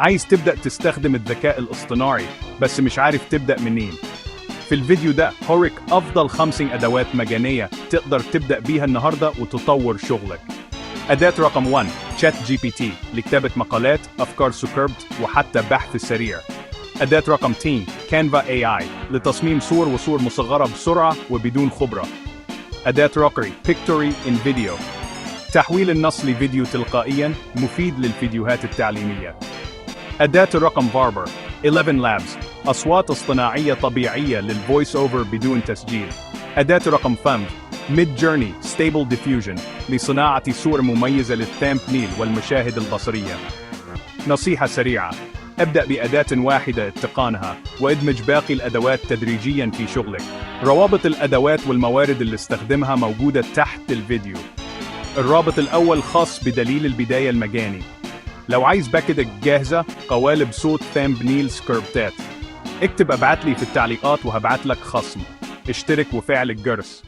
عايز تبدأ تستخدم الذكاء الاصطناعي بس مش عارف تبدأ منين؟ في الفيديو ده هوريك أفضل 50 أدوات مجانية تقدر تبدأ بيها النهاردة وتطور شغلك. أداة رقم 1 ChatGPT لكتابة مقالات، أفكار سكريبت وحتى بحث سريع. أداة رقم 2 Canva AI لتصميم صور وصور مصغرة بسرعة وبدون خبرة. أداة رقم Pictory in Video، تحويل النص لفيديو تلقائيا، مفيد للفيديوهات التعليمية. أداة الرقم 4 ElevenLabs، أصوات اصطناعية طبيعية لل voice over بدون تسجيل. أداة رقم 5 Midjourney Stable Diffusion لصناعة صور مميزة لل thumbnail والمشاهد البصرية. نصيحة سريعة: ابدأ بأداة واحدة اتقانها وادمج باقي الأدوات تدريجيا في شغلك. روابط الأدوات والموارد اللي استخدمها موجودة تحت الفيديو. الرابط الأول خاص بدليل البداية المجاني. لو عايز package جاهزة، قوالب صوت، thumbnail، سكريبتات، اكتب ابعت لي في التعليقات وهبعت لك خصم. اشترك وفعل الجرس.